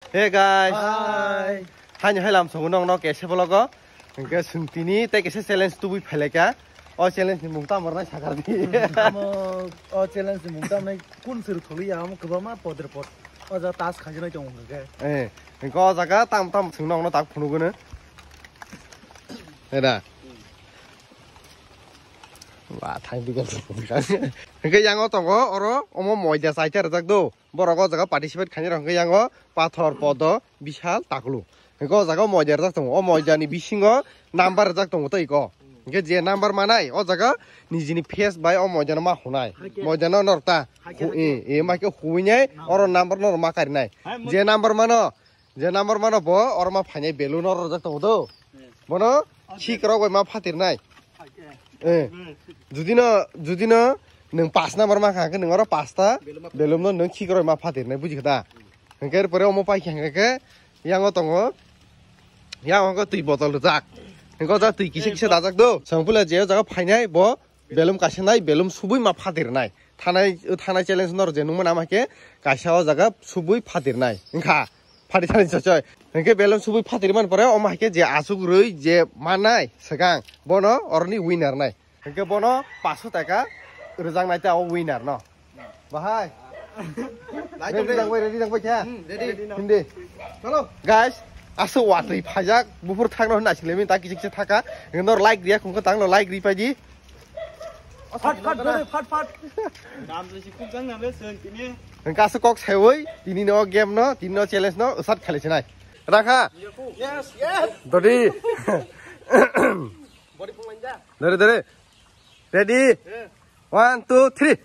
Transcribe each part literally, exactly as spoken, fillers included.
Hey guys. Hi. Haini hai lam songo nong no kese vlog o. Hingke sung tini tei kese challenge tubui phaileka. O challenge ni mung tamo rwnai sakar di. Amo o challenge ni mung tamo nai kun sir tholi ya amo kwbangma podre pod. O ja task khaijinai tongo hingke. Eh, hingke o jaga tam tam sung nong no tak phunugunu. Heda. Wa thang di gol. Hingke yang o tongo oro omo moida chaita rwjak do. Borok o jaga participate khainai rok hwnkhe yango pathor podo bishal taklu. Hwnkhe o jaga o moida rijak tongo. O moida ni bisingo number rijak tongo tei ko. Hwnkhe je number manai o jaga nijini face bai o moida no ma hunai. Moida no norok ta. Hu-, e, e, ma khe huinai oro number no ma karinai. Je number mano, je number mano bo oro ma phainai balloon oro rijak tongo do. Bono khikrok bai ma phatirnai. Eh, judino, judino nwng pas number ma kha, nwng oro pasta balloon no nwng khikrok bai ma phatirnai, buji kha da? Hwnkhe pore omo pai kha hwnkhe yango tongo, yango hwnkhe twi botol rijak. Hwnkhe o jaga twi kisa kisa dajak do. Songphila je o jaga phainai bo balloon kaisa nai, balloon subui ma phatirnai. Thanai, thanai challenge nor je nungma nama khe kaisa o jaga subui phatirnai. Wngkha. Phari thani chochoi. Hwnkhe balloon subui phatiri man pore, omo hai khe je asuk rwi je mannai swkang, bono oroni winner nai. Hwnkhe bono paso taka rwjak nai ta o winner no. Bahai. Ready nang bai, ready nang bai khe. Hmm, ready. Hindi. Chalo. Guys, aso watwi phajak, buphur thangno hwnna singlemin ta kisa kisa thaka. Hwnkhe nor like riya, khungkhe tangno like ri paidi. Fat, fat, dori, fat, fat. Dam jesi kuk jang na le seng tini. Hwnkhe aswk kok saiwi, tini no game no, tini no challenge no, usat khali sinai. Rakha. Yes, yes. Dori. Body pung lanja. Dori, dori. Ready? Yeah. One, two, three.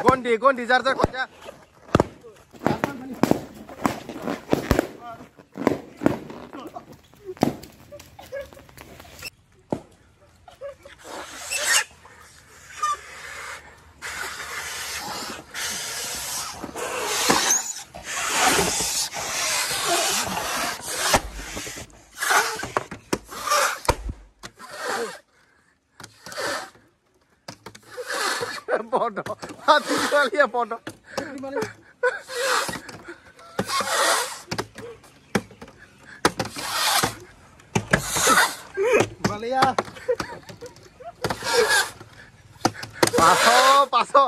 Gondi, gondi, jar jar kok ya. Bodo. Hati kali ya bodo. Malia. Paso, paso.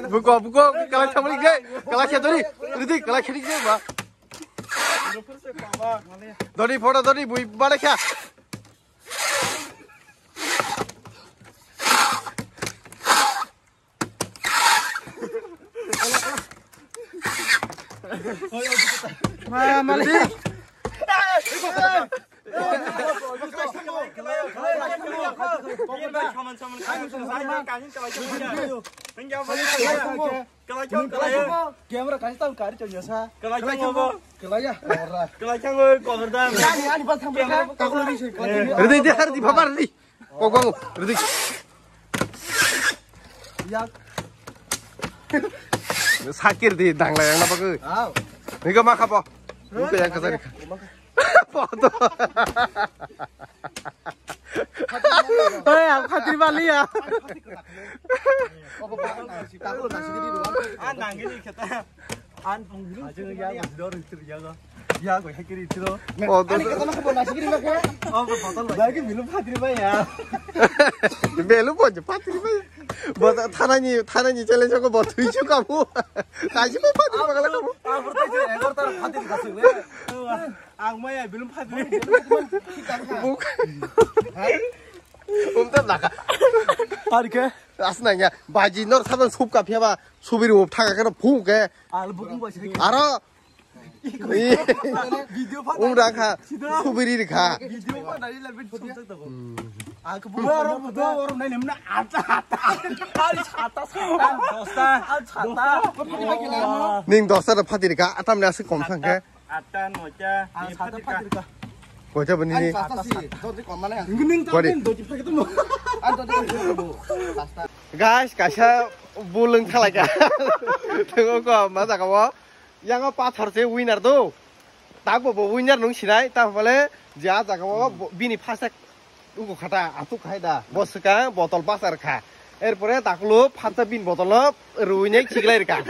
Buko, buko, kala chamali ge, kala khetari, ridi, kala kheri ge ba. Doni photo, doni bui bade kya. Ma, mali. Camera kasi tam kari chonyo sa. Kalai chongo bo. Kalai ya. Kalai chongo kobordan. Ani, ani bal tham ka. Kaklo ri se. Ridi, ridi, har di, papa, ridi. Kok bang, ridi. Yak. Sakir di, dangla yang apa ke? Aw. Ini ke maka po. Ini ke yang kasar. Foto. Hei, ang phatri bali ya. Ah, nang ini kata. An pung dulu. Aja ya, masih dor itu ya kok. Ya kok hakiri itu. Foto. Ani kata nak kau nasi kiri nak ya? Oh, foto lagi. Lagi belum phatri ba ya. Belum aja phatri ba. Bota thanani, thanani challenge ko bot huichu kamu. Kaji ba phatri ba kala kamu. Aku tuh ekor tar phatri kasih le. Ang maya belum phatri. Buk. Umta laka. Arke? Asna ya, baji nor saban sup ka phiaba, subiri up thaka kana phung ke. Al bukung ba sini. Aro. Video pa. Umra kha. Subiri kha. Video pa dari lebih sumsak to. Aku buka orang buka orang nai nemna ata ata. Al chata chata. Dosta. Al chata. Ning dosta da phatiri ka, atam ne asik kom sang ke. Atta, noita, ang ini sata phatirka. Phatirka. Koita bini ni? Pasta si, doti kom mana yang? Nung tak Kori. Doti pakai tu. An doti pakai tu. Pasta. Guys, kaisa bulung thalaika. Tengok ko, ma jaga wo. Yang o pathor se winner do. Takbo bo winner nung sinai, ta phale je a jaga wo bo-, bini phasek ugo khata, atuk khai da. Bo swkang botol pasar kha. Erpore takulu phatsa bin botol no rwinai chiklai rwkha.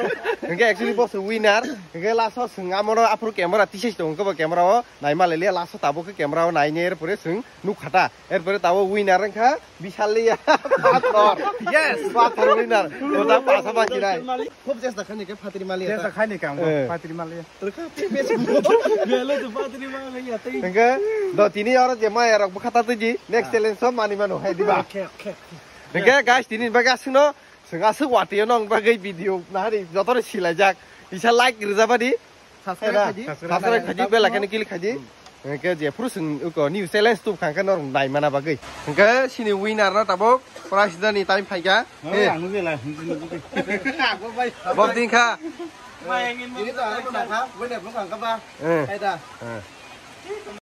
Hingke actually bo se winner. Hingke last o swng amo no aphuru camera tisai tong kebo camera o naima lele last o tabuk khe camera o naine erpore swng nuk khata. Erpore tabo winner wngkha Bisaliya Pathor. Yes. Pathor winner. Ota pasa baki nai. Khub chesta khaini khe phatri mali. Chesta khaini khe ang Eh. Phatri mali. Rwkha tei bes. Belo to phatri mali ya tei. Hingke do tini oro je maya rok bwkha ta twi di. Next challenge so mani mano hai diba. Khe, khe, khe. Hingke guys tini bagwi aswkno swng aswk watwi no wng bagwi video nahari jotono silaijak. Isa like rwjabadi. Subscribe Era, khaidi. Subscribe khaidi, bell icon click khaidi. Hingke je phuru swng uko new challenge tub khangkhe norok nai mana bagwi. Hingke sini winner no tabuk prize dani time phaikha. Oi, Eh. Ang je la. Bob din kha. Ini to ang kha, bune bung kha ba. Eh. Hai da. Eh.